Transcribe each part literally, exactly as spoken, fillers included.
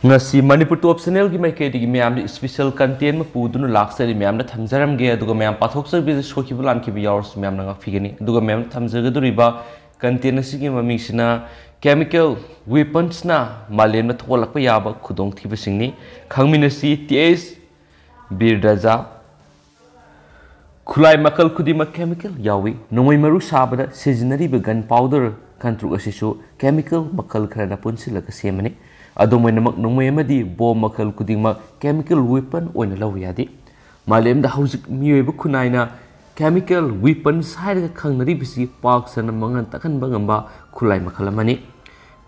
ꯉꯁꯤ ꯃꯅꯤꯄꯨꯔ ꯇꯣꯞ ꯆꯦꯅꯦꯜꯒꯤ ꯃꯥꯏꯀꯩꯗꯒꯤ ꯃꯌꯥꯝꯗ special content ꯑꯃ ꯄꯨꯗꯨꯅ ꯂꯥꯛꯆꯔꯤ꯫ ꯃꯌꯥꯝꯅ ꯊꯝꯖꯔꯝꯒꯦ, ꯑꯗꯨꯒ ꯃꯌꯥꯝ ꯄꯥꯊꯣꯛꯆꯕꯤꯗ ꯁꯣꯏꯈꯤꯕ ꯂꯥꯟꯈꯤꯕ ꯌꯥꯎꯔꯁꯨ ꯃꯌꯥꯝꯅ ꯉꯥꯛꯄꯤꯒꯅꯤ꯫ ꯑꯗꯨꯒ ꯃꯌꯥꯝꯅ ꯊꯝꯖꯒꯗꯧꯔꯤꯕ content ꯑꯁꯤꯒꯤ ꯃꯃꯤꯡꯁꯤꯅ Chemical Weaponsꯅ ꯃꯥꯂꯦꯝꯗ ꯊꯣꯛꯍꯜꯂꯛꯄ ꯌꯥꯕ ꯈꯨꯗꯣꯡꯊꯤꯕꯁꯤꯡꯅꯤ꯫ ꯈꯪꯃꯤꯟꯅꯁꯤ꯫ ꯇꯤ ꯑꯦꯁ ꯕꯤꯔꯗꯖꯥ꯫ ꯈꯨꯠꯂꯥꯏ ꯃꯈꯜ ꯈꯨꯗꯤꯡꯃꯛ chemical ꯌꯥꯎꯏ꯫ ꯅꯣꯡꯃꯩ ꯃꯔꯨ ꯁꯥꯕꯗ ꯁꯤꯖꯤꯟꯅꯔꯤꯕ gun powder ꯀꯟꯇ꯭ꯔꯨꯛ ꯑꯁꯤꯁꯨ chemical ꯃꯈꯜ ꯈꯔꯅ ꯄꯨꯟꯁꯤꯜꯂꯒ ꯁꯦꯝꯕꯅꯤ꯫ ꯑꯗꯨꯝ ꯑꯣꯏꯅꯃꯛ, ꯅꯣꯡꯃꯩ ꯑꯃꯗꯤ bomb ꯃꯈꯜ ꯈꯨꯗꯤꯡꯃꯛ chemical weapon ꯑꯣꯏꯅ ꯂꯧꯕ ꯌꯥꯗꯦ꯫ ꯃꯥꯂꯦꯝꯗ ꯍꯧꯖꯤꯛ ꯃꯤꯑꯣꯏꯕ ꯈꯨꯟꯅꯥꯏꯅ chemical weapons ꯍꯥꯏꯔꯒ ꯈꯪꯅꯔꯤꯕꯁꯤ ꯄꯥꯛ ꯁꯟꯅ ꯃꯉꯥꯜ ꯇꯥꯛꯍꯟꯕ ꯉꯝꯕ ꯈꯨꯠꯂꯥꯏ ꯃꯈꯜ ꯑꯃꯅꯤ꯫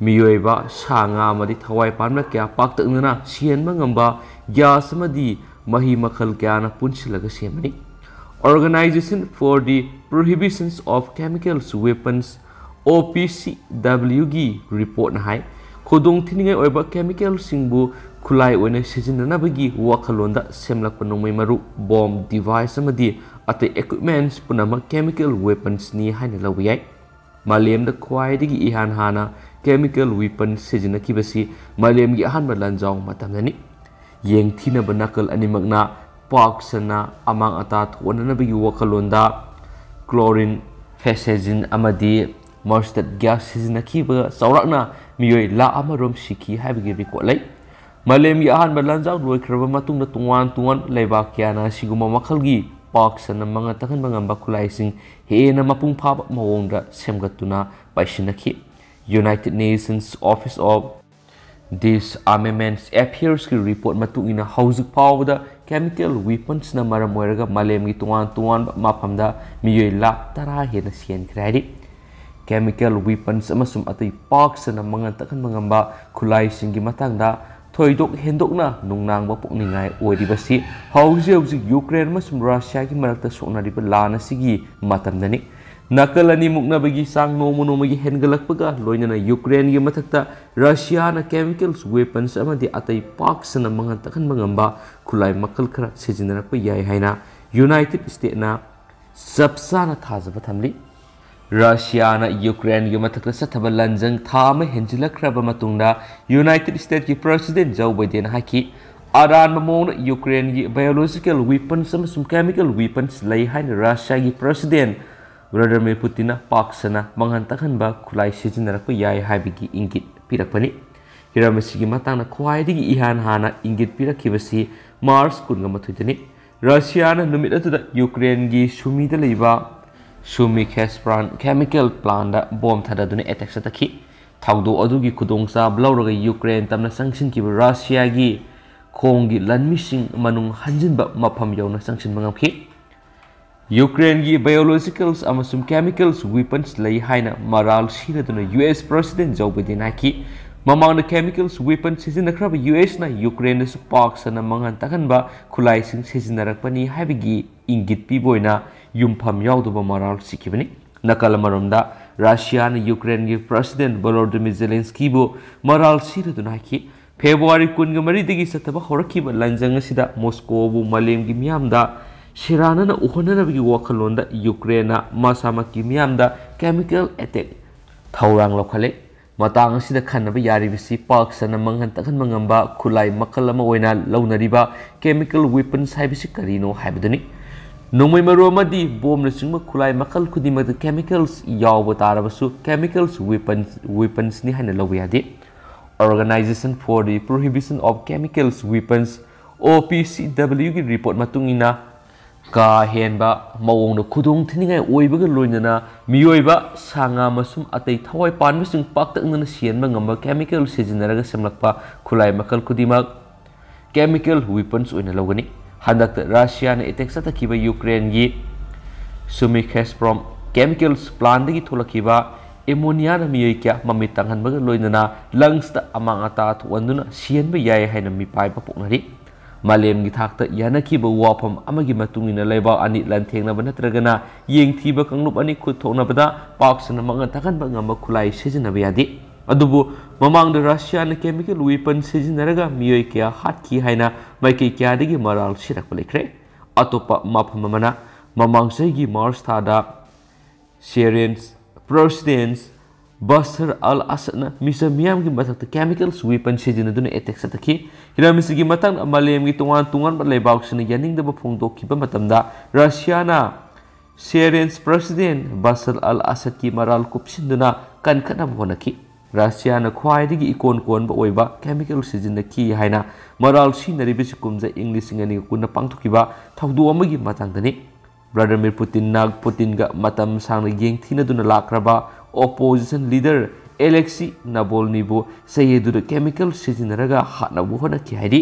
ꯃꯤꯑꯣꯏꯕ, ꯁꯥ ꯉꯥ ꯑꯃꯗꯤ ꯊꯋꯥꯏ ꯄꯥꯟꯕ ꯀꯌꯥ ꯄꯥꯛꯇꯛꯅꯅ ꯁꯤꯍꯟꯕ ꯉꯝꯕ gas ꯑꯃꯗꯤ ꯃꯍꯤ ꯃꯈꯜ ꯀꯌꯥꯅ ꯄꯨꯟꯁꯤꯜꯂꯒ ꯁꯦꯝꯕꯅꯤ꯫ Organization for the Prohibitions of Chemicals Weapons, OPCW ꯒꯤ reportꯅ ꯍꯥꯏ, ꯈꯨꯗꯣꯡ ꯊꯤꯅꯤꯡꯉꯥꯏ ꯑꯣꯏꯕ chemicalꯁꯤꯡꯕꯨ ꯈꯨꯠꯂꯥꯏ ꯑꯣꯏꯅ ꯁꯤꯖꯤꯟꯅꯅꯕꯒꯤ ꯋꯥꯈꯜꯂꯣꯟꯗ ꯁꯦꯝꯂꯛꯄ ꯅꯣꯡꯃꯩ ꯃꯔꯨ, bomb device ꯑꯃꯗꯤ ꯑꯇꯩ equipments ꯄꯨꯝꯅꯃꯛ chemical weaponsꯅꯤ ꯍꯥꯏꯅ ꯂꯧꯕ ꯌꯥꯏ꯫ ꯃꯥꯂꯦꯝꯗ ꯈ꯭ꯋꯥꯏꯗꯒꯤ ꯏꯍꯥꯟ ꯍꯥꯟꯅ chemical weapon ꯁꯤꯖꯤꯟꯅꯈꯤꯕꯁꯤ ꯃꯥꯂꯦꯝꯒꯤ ꯑꯍꯥꯟꯕ ꯂꯥꯟꯖꯥꯎ ꯃꯇꯝꯗꯅꯤ꯫ ꯌꯦꯡꯊꯤꯅꯕ ꯅꯥꯀꯜ ꯑꯅꯤꯃꯛꯅ ꯄꯥꯛ ꯁꯟꯅ ꯑꯃꯥꯡ ꯑꯇꯥ ꯊꯣꯛꯍꯟꯅꯕꯒꯤ ꯋꯥꯈꯜꯂꯣꯟꯗ chlorine, phenazine ꯑꯃꯗꯤ mustard gas ꯁꯤꯖꯤꯟꯅꯈꯤꯕ ꯆꯥꯎꯔꯥꯛꯅ ꯃꯤꯑꯣꯏ ꯂꯥꯈ ꯑꯃꯔꯣꯝ ꯁꯤꯈꯤ ꯍꯥꯏꯕꯒꯤ record ꯂꯩ꯫ ꯃꯥꯂꯦꯝꯒꯤ ꯑꯍꯥꯟꯕ ꯂꯥꯟꯖꯥꯎ ꯂꯣꯏꯈ꯭ꯔꯕ ꯃꯇꯨꯡꯗ ꯇꯣꯉꯥꯟ ꯇꯣꯉꯥꯟꯕ ꯂꯩꯕꯥꯛ ꯀꯌꯥꯅ ꯑꯁꯤꯒꯨꯝꯕ ꯃꯈꯜꯒꯤ ꯄꯥꯛ ꯁꯟꯅ ꯃꯉꯥꯜ ꯇꯥꯛꯍꯟꯕ ꯉꯝꯕ ꯈꯨꯠꯂꯥꯏꯁꯤꯡ ꯍꯦꯟꯅ ꯃꯄꯨꯡ ꯐꯥꯕ ꯃꯑꯣꯡꯗ ꯁꯦꯝꯒꯠꯇꯨꯅ ꯄꯥꯏꯁꯤꯟꯅꯈꯤ꯫ United Nations Office of Disarmament Affairsꯀꯤ report ꯃꯇꯨꯡ ꯏꯟꯅ ꯍꯧꯖꯤꯛ ꯐꯥꯎꯕꯗ chemical weaponsꯅ ꯃꯔꯝ ꯑꯣꯏꯔꯒ ꯃꯥꯂꯦꯝꯒꯤ ꯇꯣꯉꯥꯟ ꯇꯣꯉꯥꯟꯕ ꯃꯐꯝꯗ ꯃꯤꯑꯣꯏ ꯂꯥꯈ ꯇꯔꯥ ꯍꯦꯟꯅ ꯁꯤꯍꯟꯈ꯭ꯔꯦ ꯍꯥꯏꯔꯤ꯫ Chemical weapons ꯑꯃꯁꯨꯡ ꯑꯇꯩ ꯄꯥꯛ ꯁꯟꯅ ꯃꯉꯥꯜ ꯇꯥꯛꯍꯟꯕ ꯉꯝꯕ ꯈꯨꯠꯂꯥꯏꯁꯤꯡꯒꯤ ꯃꯇꯥꯡꯗ ꯊꯣꯏꯗꯣꯛ ꯍꯦꯟꯗꯣꯛꯅ ꯅꯨꯡꯅꯥꯡꯕ ꯄꯣꯛꯅꯤꯡꯉꯥꯏ ꯑꯣꯏꯔꯤꯕꯁꯤ ꯍꯧꯖꯤꯛ ꯍꯧꯖꯤꯛ ꯌꯨꯀ꯭ꯔꯦꯟ ꯑꯃꯁꯨꯡ ꯔꯁꯤꯌꯥꯒꯤ ꯃꯔꯛꯇ ꯁꯣꯛꯅꯔꯤꯕ ꯂꯥꯟ ꯑꯁꯤꯒꯤ ꯃꯇꯝꯗꯅꯤ꯫ ꯅꯥꯀꯜ ꯑꯅꯤ ꯃꯨꯛꯅꯕꯒꯤ ꯆꯥꯡ ꯅꯣꯡꯃ ꯅꯣꯡꯃꯒꯤ ꯍꯦꯟꯒꯠꯂꯛꯄꯒ ꯂꯣꯏꯅꯅ ꯌꯨꯀ꯭ꯔꯦꯟꯒꯤ ꯃꯊꯛꯇ ꯔꯁꯤꯌꯥꯅ chemical weapons ꯑꯃꯗꯤ ꯑꯇꯩ ꯄꯥꯛ ꯁꯟꯅ ꯃꯉꯥꯜ ꯇꯥꯛꯍꯟꯕ ꯉꯝꯕ ꯈꯨꯠꯂꯥꯏ ꯃꯈꯜ ꯈꯔ ꯁꯤꯖꯤꯟꯅꯔꯛꯄ ꯌꯥꯏ ꯍꯥꯏꯅ ꯌꯨꯅꯥꯏꯇꯦꯗ ꯁ꯭ꯇꯦꯠꯅ ꯆꯞ ꯆꯥꯅ ꯊꯥꯖꯕ ꯊꯝꯂꯤ꯫ ꯔꯁꯤꯌꯥꯅ ꯌꯨꯀ꯭ꯔꯦꯟꯒꯤ ꯃꯊꯛꯇ ꯆꯠꯊꯕ ꯂꯥꯟꯖꯪ ꯊꯥ ꯑꯃ ꯍꯦꯟꯖꯤꯜꯂꯛꯈ꯭ꯔꯕ ꯃꯇꯨꯡꯗ ꯌꯨꯅꯥꯏꯇꯦꯗ ꯁ꯭ꯇꯦꯠꯀꯤ ꯄ꯭ꯔꯁꯤꯗꯦꯟ ꯖꯣ ꯕꯥꯏꯗꯦꯟ ꯍꯥꯏꯈꯤ, ꯑꯔꯥꯟꯕ ꯃꯑꯣꯡꯗ ꯌꯨꯀ꯭ꯔꯦꯟꯒꯤ ꯕꯥꯏꯑꯣꯂꯣꯖꯤꯀꯦꯜ ꯋꯤꯄꯟꯁ ꯑꯃꯁꯨꯡ ꯀꯦꯃꯤꯀꯦꯜ ꯋꯤꯄꯟꯁ ꯂꯩ ꯍꯥꯏꯅ ꯔꯁꯤꯌꯥꯒꯤ ꯄ꯭ꯔꯁꯤꯗꯦꯟ ꯚ꯭ꯂꯥꯗꯤꯃꯤꯔ ꯄꯨꯇꯤꯟꯅ ꯄꯥꯛ ꯁꯟꯅ ꯃꯥꯡꯍꯟ ꯇꯥꯛꯍꯟꯕ ꯈꯨꯠꯂꯥꯏ ꯁꯤꯖꯤꯟꯅꯔꯛꯄ ꯌꯥꯏ ꯍꯥꯏꯕꯒꯤ ꯏꯪꯒꯤꯠ ꯄꯤꯔꯛꯄꯅꯤ꯫ ꯍꯤꯔꯝ ꯑꯁꯤꯒꯤ ꯃꯇꯥꯡꯗ ꯈ꯭ꯋꯥꯏꯗꯒꯤ ꯏꯍꯥꯟ ꯍꯥꯟꯅ ꯏꯪꯒꯤꯠ ꯄꯤꯔꯛꯈꯤꯕꯁꯤ ꯃꯥꯔꯆ ꯀꯨꯟꯒ ꯃꯥꯊꯣꯏꯗꯅꯤ꯫ ꯔꯁꯤꯌꯥꯅ ꯅꯨꯃꯤꯠ ꯑꯗꯨꯗ ꯌꯨꯀ꯭ꯔꯦꯟꯒꯤ ꯁꯨꯃꯤꯗ ꯂꯩꯕ ꯁꯨꯃꯤ ꯈꯦꯁꯄ꯭ꯔꯥꯟ ꯀꯦꯃꯤꯀꯦꯜ ꯄ꯭ꯂꯥꯟꯗ ꯕꯣꯝ ꯊꯥꯗꯗꯨꯅ ꯑꯦꯇꯦꯛ ꯆꯠꯊꯈꯤ꯫ ꯊꯧꯗꯣꯛ ꯑꯗꯨꯒꯤ ꯈꯨꯗꯣꯡꯆꯥꯕ ꯂꯧꯔꯒ ꯌꯨꯀ꯭ꯔꯦꯟ ꯇꯝꯅ ꯆꯪꯁꯤꯟꯈꯤꯕ ꯔꯁꯤꯌꯥꯒꯤ ꯈꯣꯡꯒꯤ ꯂꯥꯟꯃꯤꯁꯤꯡ ꯃꯅꯨꯡ ꯍꯟꯖꯤꯟꯕ ꯃꯐꯝ ꯌꯧꯅ ꯆꯪꯁꯤꯟꯕ ꯉꯝꯈꯤ꯫ ꯌꯨꯀ꯭ꯔꯦꯟꯒꯤ ꯕꯥꯏꯑꯣꯂꯣꯖꯤꯀꯦꯜꯁ ꯑꯃꯁꯨꯡ ꯀꯦꯃꯤꯀꯦꯜꯁ ꯋꯤꯄꯟꯁ ꯂꯩ ꯍꯥꯏꯅ ꯃꯔꯥꯜ ꯁꯤꯔꯗꯨꯅ ꯌꯨ ꯑꯦꯁ ꯄ꯭ꯔꯁꯤꯗꯦꯟ ꯖꯣ ꯕꯥꯏꯗꯦꯟ ꯍꯥꯏꯈꯤ꯫ ꯃꯃꯥꯡꯗ ꯀꯦꯃꯤꯀꯦꯜꯁ ꯋꯤꯄꯟ ꯁꯤꯖꯤꯟꯅꯈ꯭ꯔꯕ ꯌꯨ ꯑꯦꯁꯅ ꯌꯨꯀ꯭ꯔꯦꯟꯗꯁꯨ ꯄꯥꯛ ꯁꯟꯅ ꯃꯥꯡꯍꯟ ꯇꯥꯛꯍꯟꯕ ꯈꯨꯠꯂꯥꯏꯁꯤꯡ ꯁꯤꯖꯤꯟꯅꯔꯛꯄꯅꯤ ꯍꯥꯏꯕꯒꯤ ꯏꯪꯒꯤꯠ ꯄꯤꯕ ꯑꯣꯏꯅ ꯌꯨꯝꯐꯝ ꯌꯥꯎꯗꯕ ꯃꯔꯥꯜ ꯁꯤꯈꯤꯕꯅꯤ꯫ ꯅꯥꯀꯜ ꯑꯃꯔꯣꯝꯗ, ꯔꯁꯤꯌꯥꯅ ꯌꯨꯀ꯭ꯔꯦꯟꯒꯤ ꯄ꯭ꯔꯁꯤꯗꯦꯟ ꯚꯣꯂꯣꯗꯤꯃꯤꯔ ꯖꯦꯂꯦꯟꯁꯀꯤꯕꯨ ꯃꯔꯥꯜ ꯁꯤꯔꯗꯨꯅ ꯍꯥꯏꯈꯤ, ꯐꯦꯕ꯭ꯔꯨꯋꯥꯔꯤ ꯀꯨꯟꯒ ꯃꯔꯤꯗꯒꯤ ꯆꯠꯊꯕ ꯍꯧꯔꯛꯈꯤꯕ ꯂꯥꯟꯖꯪ ꯑꯁꯤꯗ ꯃꯣꯁꯀꯣꯕꯨ ꯃꯥꯂꯦꯝꯒꯤ ꯃꯤꯌꯥꯝꯗ ꯁꯦꯔꯥꯟꯅꯅ ꯎꯍꯟꯅꯅꯕꯒꯤ ꯋꯥꯈꯜꯂꯣꯟꯗ ꯌꯨꯀ꯭ꯔꯦꯟꯅ ꯃꯁꯥꯃꯛꯀꯤ ꯃꯤꯌꯥꯝꯗ ꯀꯦꯃꯤꯀꯦꯜ ꯑꯦꯇꯦꯛ ꯊꯧꯔꯥꯡ ꯂꯧꯈꯠꯂꯦ꯫ ꯃꯇꯥꯡ ꯑꯁꯤꯗ ꯈꯟꯅꯕ ꯌꯥꯔꯤꯕꯁꯤ ꯄꯥꯛ ꯁꯟꯅ ꯃꯥꯡꯍꯟ ꯇꯥꯛꯍꯟꯕ ꯉꯝꯕ ꯈꯨꯠꯂꯥꯏ ꯃꯈꯜ ꯑꯃ ꯑꯣꯏꯅ ꯂꯧꯅꯔꯤꯕ ꯀꯦꯃꯤꯀꯦꯜ ꯋꯤꯄꯟꯁ ꯍꯥꯏꯕꯁꯤ ꯀꯔꯤꯅꯣ ꯍꯥꯏꯕꯗꯨꯅꯤ꯫ ꯅꯣꯡꯃꯩ ꯃꯔꯨ ꯑꯃꯗꯤ ꯕꯣꯝꯅꯆꯤꯡꯕ ꯈꯨꯠꯂꯥꯏ ꯃꯈꯜ ꯈꯨꯗꯤꯡꯃꯛꯇ ꯀꯦꯃꯤꯀꯦꯜꯁ ꯌꯥꯎꯕ ꯇꯥꯔꯕꯁꯨ ꯀꯦꯃꯤꯀꯦꯜꯁ ꯋꯤꯄꯟꯁ, ꯋꯤꯄꯟꯁꯅꯤ ꯍꯥꯏꯅ ꯂꯧꯕ ꯌꯥꯗꯦ꯫ Organization for the Prohibition of Chemicals Weapons, ꯑꯣ ꯄꯤ ꯁꯤ ꯗꯕ꯭ꯂꯤꯎꯒꯤ ꯔꯤꯄꯣꯔꯠ ꯃꯇꯨꯡ ꯏꯟꯅ, ꯀꯥ ꯍꯦꯟꯕ ꯃꯑꯣꯡꯗ ꯈꯨꯗꯣꯡ ꯊꯤꯅꯤꯡꯉꯥꯏ ꯑꯣꯏꯕꯒ ꯂꯣꯏꯅꯅ ꯃꯤꯑꯣꯏꯕ, ꯁꯥ ꯉꯥ ꯑꯃꯁꯨꯡ ꯑꯇꯩ ꯊꯋꯥꯏ ꯄꯥꯟꯕꯁꯤꯡ ꯄꯥꯛꯇꯛꯅꯅ ꯁꯤꯍꯟꯕ ꯉꯝꯕ ꯀꯦꯃꯤꯀꯦꯜ ꯁꯤꯖꯤꯟꯅꯔꯒ ꯁꯦꯝꯂꯛꯄ ꯈꯨꯠꯂꯥꯏ ꯃꯈꯜ ꯈꯨꯗꯤꯡꯃꯛ ꯀꯦꯃꯤꯀꯦꯜ ꯋꯤꯄꯟꯁ ꯑꯣꯏꯅ ꯂꯧꯒꯅꯤ꯫ ꯍꯟꯗꯛꯇ ꯔꯁꯤꯌꯥꯅ ꯑꯦꯇꯦꯛ ꯆꯠꯊꯈꯤꯕ ꯌꯨꯀ꯭ꯔꯦꯟꯒꯤ ꯁꯨꯃꯤ ꯈꯦꯁꯄ꯭ꯔꯣꯝ ꯀꯦꯃꯤꯀꯦꯜꯁ ꯄ꯭ꯂꯥꯟꯗꯒꯤ ꯊꯣꯛꯂꯛꯈꯤꯕ ꯑꯦꯃꯣꯅꯤꯌꯥꯅ ꯃꯤꯑꯣꯏ ꯀꯌꯥ ꯃꯃꯤꯠ ꯇꯥꯡꯍꯟꯕꯒ ꯂꯣꯏꯅꯅ ꯂꯪꯁꯇ ꯑꯃꯥꯡ ꯑꯇꯥ ꯊꯣꯛꯍꯟꯗꯨꯅ ꯁꯤꯍꯟꯕ ꯌꯥꯏ ꯍꯥꯏꯅ ꯃꯤꯄꯥꯏꯕ ꯄꯣꯛꯅꯔꯤ꯫ ꯃꯥꯂꯦꯝꯒꯤ ꯊꯥꯛꯇ ꯌꯥꯅꯈꯤꯕ ꯋꯥꯐꯝ ꯑꯃꯒꯤ ꯃꯇꯨꯡ ꯏꯟꯅ ꯂꯩꯕꯥꯛ ꯑꯅꯤ ꯂꯥꯟꯊꯦꯡꯅꯕ ꯅꯠꯇ꯭ꯔꯒꯅ ꯌꯦꯡꯊꯤꯕ ꯀꯥꯡꯂꯨꯞ ꯑꯅꯤ ꯈꯨꯠ ꯊꯣꯛꯅꯕꯗ ꯄꯥꯛ ꯁꯟꯅ ꯃꯥꯡꯍꯟ ꯇꯥꯛꯍꯟꯕ ꯉꯝꯕ ꯈꯨꯠꯂꯥꯏ ꯁꯤꯖꯤꯟꯅꯕ ꯌꯥꯗꯦ꯫ ꯑꯗꯨꯕꯨ ꯃꯃꯥꯡꯗ ꯔꯁꯤꯌꯥꯅ ꯀꯦꯃꯤꯀꯦꯜ ꯋꯤꯄꯟ ꯁꯤꯖꯤꯟꯅꯔꯒ ꯃꯤꯑꯣꯏ ꯀꯌꯥ ꯍꯥꯠꯈꯤ ꯍꯥꯏꯅ ꯃꯥꯏꯀꯩ ꯀꯌꯥꯗꯒꯤ ꯃꯔꯥꯜ ꯁꯤꯔꯛꯄ ꯂꯩꯈ꯭ꯔꯦ꯫ ꯑꯇꯣꯞꯄ ꯃꯐꯝ ꯑꯃꯅ, ꯃꯃꯥꯡ ꯆꯍꯤꯒꯤ ꯃꯥꯔꯆ ꯊꯥꯗ Syrian President Bashar al-Assadꯅ ꯃꯤꯆꯝ ꯃꯤꯌꯥꯝꯒꯤ ꯃꯊꯛꯇ chemical weapon ꯁꯤꯖꯤꯟꯅꯗꯨꯅ attack ꯆꯠꯊꯈꯤ꯫ ꯍꯤꯔꯝ ꯑꯁꯤꯒꯤ ꯃꯇꯥꯡꯗ ꯃꯥꯂꯦꯝꯒꯤ ꯇꯣꯉꯥꯟ ꯇꯣꯉꯥꯟꯕ ꯂꯩꯕꯥꯛꯁꯤꯡꯅ ꯌꯥꯅꯤꯡꯗꯕ ꯐꯣꯡꯗꯣꯛꯈꯤꯕ ꯃꯇꯝꯗ, ꯔꯁꯤꯌꯥꯅ Syrian President Bashar al-Assadꯀꯤ ꯃꯔꯥꯜ ꯀꯨꯞꯁꯤꯟꯗꯨꯅ ꯀꯟꯈꯠꯅꯕ ꯍꯣꯠꯅꯈꯤ꯫ ꯔꯁꯤꯌꯥꯅ ꯈ꯭ꯋꯥꯏꯗꯒꯤ ꯏꯀꯣꯟ ꯀꯣꯟꯕ ꯑꯣꯏꯕ chemical ꯁꯤꯖꯤꯟꯅꯈꯤ ꯍꯥꯏꯅ ꯃꯔꯥꯜ ꯁꯤꯖꯤꯟꯅꯔꯤꯕꯁꯤ ꯀꯨꯝꯖꯥ ꯏꯪ ꯂꯤꯁꯤꯡ ꯑꯅꯤꯒ ꯀꯨꯟꯗ ꯄꯥꯡꯊꯣꯛꯈꯤꯕ ꯊꯧꯗꯣꯛ ꯑꯃꯒꯤ ꯃꯇꯥꯡꯗꯅꯤ꯫ ꯚ꯭ꯂꯥꯗꯤꯃꯤꯔ ꯄꯨꯇꯤꯟꯅ, ꯄꯨꯇꯤꯟꯒ ꯃꯇꯝ ꯁꯥꯡꯅ ꯌꯦꯡꯊꯤꯅꯗꯨꯅ ꯂꯥꯛꯈ꯭ꯔꯕ opposition leader Alexei Navalnyꯕꯨ ꯆꯌꯦꯗꯨꯗ chemical ꯁꯤꯖꯤꯟꯅꯔꯒ ꯍꯥꯠꯅꯕ ꯍꯣꯠꯅꯈꯤ ꯍꯥꯏꯔꯤ꯫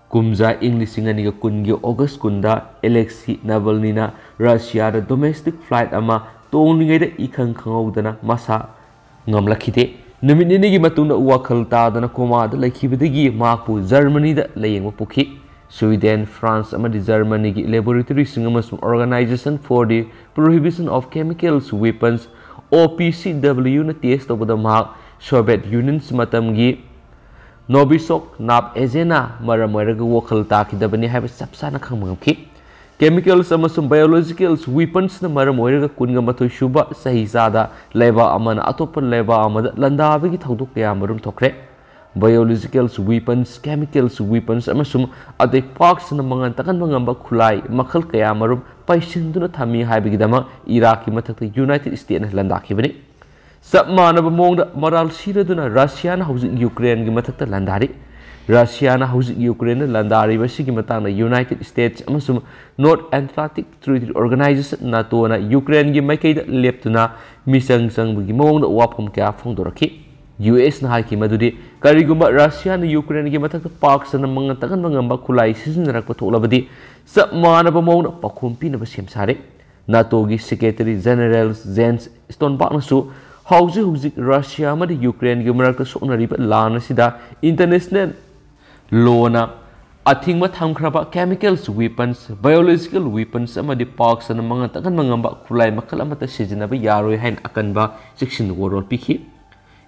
ꯀꯨꯝꯖꯥ ꯏꯪ ꯂꯤꯁꯤꯡ ꯑꯅꯤꯒ ꯀꯨꯟꯒꯤ August ꯀꯨꯟꯗ Alexei Navalnyꯅ ꯔꯁꯤꯌꯥꯗ domestic flight ꯑꯃ ꯇꯣꯡꯂꯤꯉꯩꯗ ꯏꯈꯪ ꯈꯪꯍꯧꯗꯅ ꯃꯁꯥ ꯉꯝꯂꯛꯈꯤꯗꯦ꯫ ꯅꯨꯃꯤꯠ ꯅꯤꯅꯤꯒꯤ ꯃꯇꯨꯡꯗ ꯋꯥꯈꯜ ꯇꯥꯗꯅ ꯀꯣꯃꯥꯗ ꯂꯩꯈꯤꯕꯗꯒꯤ ꯃꯍꯥꯛꯄꯨ ꯖꯔꯃꯅꯤꯗ ꯂꯥꯌꯦꯡꯕ ꯄꯨꯈꯤ꯫ ꯁ꯭ꯋꯤꯗꯦꯟ, ꯐ꯭ꯔꯥꯟꯁ ꯑꯃꯗꯤ ꯖꯔꯃꯅꯤꯒꯤ laboratoryꯁꯤꯡ ꯑꯃꯁꯨꯡ Organization for the Prohibition of Chemical Weapons, OPCWꯅ test ꯇꯧꯕꯗ ꯃꯍꯥꯛ Soviet Union ꯃꯇꯝꯒꯤ Novichok nab agentꯅ ꯃꯔꯝ ꯑꯣꯏꯔꯒ ꯋꯥꯈꯜ ꯇꯥꯈꯤꯗꯕꯅꯤ ꯍꯥꯏꯕ ꯆꯞ ꯆꯥꯅ ꯈꯪꯕ ꯉꯝꯈꯤ꯫ Chemicals ꯑꯃꯁꯨꯡ biological weaponsꯅ ꯃꯔꯝ ꯑꯣꯏꯔꯒ ꯀꯨꯟꯒ ꯃꯥꯊꯣꯏ ꯁꯨꯕ ꯆꯍꯤꯆꯥꯗ ꯂꯩꯕꯥꯛ ꯑꯃꯅ ꯑꯇꯣꯞꯄ ꯂꯩꯕꯥꯛ ꯑꯃꯗ ꯂꯥꯟꯗꯥꯕꯒꯤ ꯊꯧꯗꯣꯛ ꯀꯌꯥ ꯑꯃꯔꯣꯝ ꯊꯣꯛꯈ꯭ꯔꯦ꯫ Biological weapons, chemical weapons ꯑꯃꯁꯨꯡ ꯑꯇꯩ ꯄꯥꯛ ꯁꯟꯅ ꯃꯉꯥꯜ ꯇꯥꯛꯍꯟꯕ ꯉꯝꯕ ꯈꯨꯠꯂꯥꯏ ꯃꯈꯜ ꯀꯌꯥ ꯑꯃꯔꯣꯝ ꯄꯩꯁꯤꯟꯗꯨꯅ ꯊꯝꯃꯤ ꯍꯥꯏꯕꯒꯤꯗꯃꯛ ꯏꯔꯥꯛꯀꯤ ꯃꯊꯛꯇ United Statesꯅ ꯂꯥꯟꯗꯥꯈꯤꯕꯅꯤ꯫ ꯆꯞ ꯃꯥꯟꯅꯕ ꯃꯑꯣꯡꯗ ꯃꯔꯥꯜ ꯁꯤꯔꯗꯨꯅ ꯔꯁꯤꯌꯥꯅ ꯍꯧꯖꯤꯛ ꯌꯨꯀ꯭ꯔꯦꯟꯒꯤ ꯃꯊꯛꯇ ꯂꯥꯟꯗꯥꯔꯤ꯫ ꯔꯁꯤꯌꯥꯅ ꯍꯧꯖꯤꯛ ꯌꯨꯀ꯭ꯔꯦꯟꯗ ꯂꯥꯟꯗꯥꯔꯤꯕ ꯑꯁꯤꯒꯤ ꯃꯇꯥꯡꯗ United States ꯑꯃꯁꯨꯡ North Atlantic Treaty Organization, NATOꯅ ꯌꯨꯀ꯭ꯔꯦꯟꯒꯤ ꯃꯥꯏꯀꯩꯗ ꯂꯦꯞꯇꯨꯅ ꯃꯤꯆꯪ ꯆꯪꯕꯒꯤ ꯃꯑꯣꯡꯗ ꯋꯥꯐꯝ ꯀꯌꯥ ꯐꯣꯡꯗꯣꯔꯛꯈꯤ꯫ USꯅ ꯍꯥꯏꯈꯤ ꯃꯗꯨꯗꯤ ꯀꯔꯤꯒꯨꯝꯕ ꯔꯁꯤꯌꯥꯅ ꯌꯨꯀ꯭ꯔꯦꯟꯒꯤ ꯃꯊꯛꯇ ꯄꯥꯛ ꯁꯟꯅ ꯃꯉꯥꯜ ꯇꯥꯛꯍꯟꯕ ꯉꯝꯕ ꯈꯨꯠꯂꯥꯏ ꯁꯤꯖꯤꯟꯅꯔꯛꯄ ꯊꯣꯛꯂꯕꯗꯤ ꯆꯞ ꯃꯥꯟꯅꯕ ꯃꯑꯣꯡꯗ ꯄꯥꯈꯣꯝ ꯄꯤꯅꯕ ꯁꯦꯝ ꯁꯥꯔꯦ꯫ NATOꯒꯤ Secretary General Jens Stoltenbergꯅꯁꯨ ꯍꯧꯖꯤꯛ ꯍꯧꯖꯤꯛ ꯔꯁꯤꯌꯥ ꯑꯃꯗꯤ ꯌꯨꯀ꯭ꯔꯦꯟꯒꯤ ꯃꯔꯛꯇ ꯁꯣꯛꯅꯔꯤꯕ ꯂꯥꯟ ꯑꯁꯤꯗ international lawꯅ ꯑꯊꯤꯡꯕ ꯊꯝꯈ꯭ꯔꯕ chemical weapons, biological weapons ꯑꯃꯗꯤ ꯄꯥꯛ ꯁꯟꯅ ꯃꯉꯥꯜ ꯇꯥꯛꯍꯟꯕ ꯉꯝꯕ ꯈꯨꯠꯂꯥꯏ ꯃꯈꯜ ꯑꯃꯠꯇ ꯁꯤꯖꯤꯟꯅꯕ ꯌꯥꯔꯣꯏ ꯍꯥꯏꯅ ꯑꯀꯟꯕ ꯆꯦꯛꯁꯤꯟ ꯋꯥꯔꯣꯜ ꯄꯤꯈꯤ꯫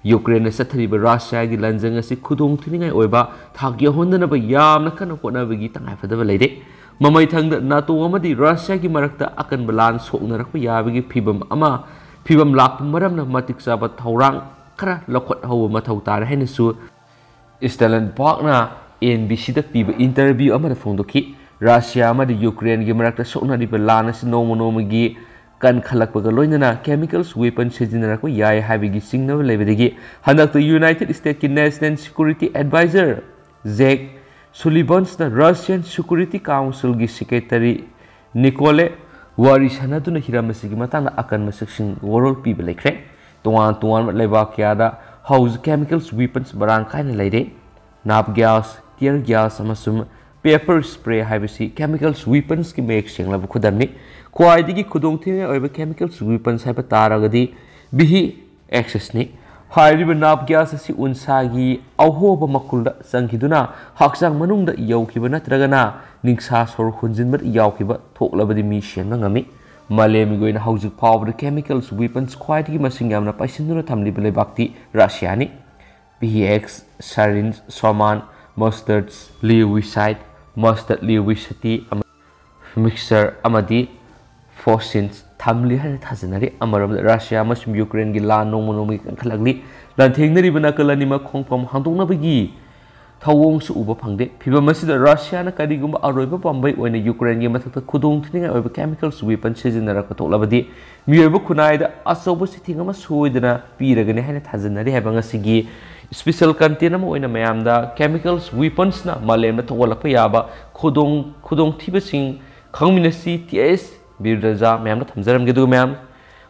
ꯌꯨꯀ꯭ꯔꯦꯟꯅ ꯆꯠꯊꯔꯤꯕ ꯔꯁꯤꯌꯥꯒꯤ ꯂꯥꯟꯖꯪ ꯑꯁꯤ ꯈꯨꯗꯣꯡ ꯊꯤꯅꯤꯡꯉꯥꯏ ꯑꯣꯏꯕ ꯊꯥꯛ ꯌꯧꯍꯟꯗꯅꯕ ꯌꯥꯝꯅ ꯀꯟꯅ ꯍꯣꯠꯅꯕꯒꯤ ꯇꯉꯥꯏꯐꯗꯕ ꯂꯩꯔꯦ꯫ ꯃꯃꯩꯊꯪꯗ ꯅꯥꯇꯣ ꯑꯃꯗꯤ ꯔꯁꯤꯌꯥꯒꯤ ꯃꯔꯛꯇ ꯑꯀꯟꯕ ꯂꯥꯟ ꯁꯣꯛꯅꯔꯛꯄ ꯌꯥꯕꯒꯤ ꯐꯤꯕꯝ ꯑꯃ, ꯐꯤꯕꯝ ꯂꯥꯛꯄ ꯃꯔꯝꯅ ꯃꯇꯤꯛ ꯆꯥꯕ ꯊꯧꯔꯥꯡ ꯈꯔ ꯂꯧꯈꯠꯍꯧꯕ ꯃꯊꯧ ꯇꯥꯔꯦ ꯍꯥꯏꯅꯁꯨ ꯁ꯭ꯇꯦꯂꯟꯕꯔꯒꯅ ꯑꯦꯟ ꯕꯤ ꯁꯤꯗ ꯄꯤꯕ ꯏꯟꯇꯔꯚ꯭ꯌꯨ ꯑꯃꯗ ꯐꯣꯡꯗꯣꯛꯈꯤ꯫ ꯔꯁꯤꯌꯥ ꯑꯃꯗꯤ ꯌꯨꯀ꯭ꯔꯦꯟꯒꯤ ꯃꯔꯛꯇ ꯁꯣꯛꯅꯔꯤꯕ ꯂꯥꯟ ꯑꯁꯤ ꯅꯣꯡꯃ ꯅꯣꯡꯃꯒꯤ ꯀꯟꯈꯠꯂꯛꯄꯒ ꯂꯣꯏꯅꯅ chemicals weapon ꯁꯤꯖꯤꯟꯅꯔꯛꯄ ꯌꯥꯏ ꯍꯥꯏꯕꯒꯤ ꯆꯤꯡꯅꯕ ꯂꯩꯕꯗꯒꯤ ꯍꯟꯗꯛꯇ ꯌꯨꯅꯥꯏꯇꯦꯗ ꯁ꯭ꯇꯦꯠꯀꯤ ꯅꯦꯁꯅꯦꯜ ꯁꯦꯀ꯭ꯌꯨꯔꯤꯇꯤ ꯑꯦꯗꯚꯥꯏꯖꯔ ꯖꯦꯛ ꯁꯨꯂꯤꯚꯟꯁꯅ ꯔꯁꯤꯌꯟ ꯁꯦꯀ꯭ꯌꯨꯔꯤꯇꯤ ꯀꯥꯎꯟꯁꯤꯜꯒꯤ ꯁꯦꯀ꯭ꯔꯦꯇꯔꯤ ꯅꯤꯀꯣꯂꯦ ꯋꯥꯔꯤ ꯁꯥꯟꯅꯗꯨꯅ ꯍꯤꯔꯝ ꯑꯁꯤꯒꯤ ꯃꯇꯥꯡꯗ ꯑꯀꯟꯕ ꯆꯦꯛꯁꯤꯟ ꯋꯥꯔꯣꯜ ꯄꯤꯕ ꯂꯩꯈ꯭ꯔꯦ꯫ ꯇꯣꯉꯥꯟ ꯇꯣꯉꯥꯟꯕ ꯂꯩꯕꯥꯛ ꯀꯌꯥꯗ ꯍꯧꯖꯤꯛ chemicals weapons ꯃꯔꯥꯡ ꯀꯥꯏꯅ ꯂꯩꯔꯦ꯫ ꯅꯥꯞ ꯒ꯭ꯌꯥꯁ, tear gas ꯑꯃꯁꯨꯡ pepper spray ꯍꯥꯏꯕꯁꯤ chemicals weaponsꯀꯤ ꯃꯌꯦꯛ ꯁꯦꯡꯂꯕ ꯈꯨꯗꯝꯅꯤ꯫ ꯈ꯭ꯋꯥꯏꯗꯒꯤ ꯈꯨꯗꯣꯡꯊꯤꯅꯤꯡꯉꯥꯏ ꯑꯣꯏꯕ chemicals weapons ꯍꯥꯏꯕ ꯇꯥꯔꯒꯗꯤ ꯚꯤ ꯍꯩꯆ ꯑꯦꯛꯁꯅꯤ꯫ ꯍꯥꯏꯔꯤꯕ ꯅꯥꯞ ꯒ꯭ꯌꯥꯁ ꯑꯁꯤ ꯎꯟꯁꯥꯒꯤ ꯑꯍꯣꯕ ꯃꯈꯨꯜꯗ ꯆꯪꯈꯤꯗꯨꯅ ꯍꯛꯆꯥꯡ ꯃꯅꯨꯡꯗ ꯌꯧꯈꯤꯕ ꯅꯠꯇ꯭ꯔꯒꯅ ꯅꯤꯡꯁꯥ ꯁꯣꯔ ꯍꯣꯟꯖꯤꯟꯕꯗ ꯌꯥꯎꯈꯤꯕ ꯊꯣꯛꯂꯕꯗꯤ ꯃꯤ ꯁꯤꯍꯟꯕ ꯉꯝꯃꯤ꯫ ꯃꯥꯂꯦꯝꯒꯤ ꯑꯣꯏꯅ ꯍꯧꯖꯤꯛ ꯐꯥꯎꯕꯗ chemicals weapons ꯈ꯭ꯋꯥꯏꯗꯒꯤ ꯃꯁꯤꯡ ꯌꯥꯝꯅ ꯄꯥꯏꯁꯤꯟꯗꯨꯅ ꯊꯝꯂꯤꯕ ꯂꯩꯕꯥꯛꯇꯤ ꯔꯁꯤꯌꯥꯅꯤ꯫ V H X, sarin, soman, mustard, leucide, mustard leucite ꯑꯃ mixture ꯑꯃꯗꯤ phosphine ꯊꯝꯂꯤ ꯍꯥꯏꯅ ꯊꯥꯖꯅꯔꯤ꯫ ꯑꯃꯔꯣꯝꯗ ꯔꯁꯤꯌꯥ ꯑꯃꯁꯨꯡ ꯌꯨꯀ꯭ꯔꯦꯟꯒꯤ ꯂꯥꯟ ꯅꯣꯡꯃ ꯅꯣꯡꯃꯒꯤ ꯀꯟꯈꯠꯂꯛꯂꯤ꯫ ꯂꯥꯟꯊꯦꯡꯅꯔꯤꯕ ꯅꯥꯀꯜ ꯑꯅꯤꯃꯛ ꯈꯣꯡꯐꯝ ꯍꯥꯡꯗꯣꯛꯅꯕꯒꯤ ꯊꯧꯑꯣꯡꯁꯨ ꯎꯕ ꯐꯪꯗꯦ꯫ ꯐꯤꯚꯝ ꯑꯁꯤꯗ ꯔꯁꯤꯌꯥꯅ ꯀꯔꯤꯒꯨꯝꯕ ꯑꯔꯣꯏꯕ ꯄꯥꯝꯕꯩ ꯑꯣꯏꯅ ꯌꯨꯀ꯭ꯔꯦꯟꯒꯤ ꯃꯊꯛꯇ ꯈꯨꯗꯣꯡꯊꯤꯅꯤꯡꯉꯥꯏ ꯑꯣꯏꯕ chemicals weapon ꯁꯤꯖꯤꯟꯅꯔꯛꯄ ꯊꯣꯛꯂꯕꯗꯤ ꯃꯤꯑꯣꯏꯕ ꯈꯨꯟꯅꯥꯏꯗ ꯑꯆꯧꯕ ꯆꯩꯊꯦꯡ ꯑꯃ ꯁꯣꯏꯗꯅ ꯄꯤꯔꯒꯅꯤ ꯍꯥꯏꯅ ꯊꯥꯖꯅꯔꯤ ꯍꯥꯏꯕ ꯉꯁꯤꯒꯤ special content ꯑꯃ ꯑꯣꯏꯅ ꯃꯌꯥꯝꯗ chemicals weaponsꯅ ꯃꯥꯂꯦꯝꯗ ꯊꯣꯛꯍꯜꯂꯛꯄ ꯌꯥꯕ ꯈꯨꯗꯣꯡ ꯈꯨꯗꯣꯡꯊꯤꯕꯁꯤꯡ ꯈꯪꯃꯤꯟꯅꯁꯤ꯫ ꯇꯤ ꯑꯦꯁ ꯕꯤꯔꯗꯖꯥ ꯃꯌꯥꯝꯗ ꯊꯝꯖꯔꯝꯒꯦ꯫ ꯑꯗꯨꯒ ꯃꯌꯥꯝ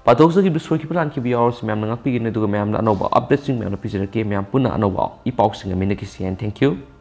ꯄꯥꯊꯣꯛꯆꯈꯤꯕ ꯁꯣꯏꯈꯤꯕ ꯂꯥꯟꯈꯤꯕ ꯌꯥꯎꯔꯁꯨ ꯃꯌꯥꯝꯅ ꯉꯥꯛꯄꯤꯒꯅꯤ꯫ ꯑꯗꯨꯒ ꯃꯌꯥꯝꯗ ꯑꯅꯧꯕ updateꯁꯤꯡ ꯃꯌꯥꯝꯅ ꯄꯤꯖꯔꯛꯀꯦ꯫ ꯃꯌꯥꯝ ꯄꯨꯟꯅ ꯑꯅꯧꯕ ꯏ ꯄꯥꯎꯁꯤꯡ ꯃꯤꯟꯅꯈꯤꯁꯤ꯫ And thank you꯫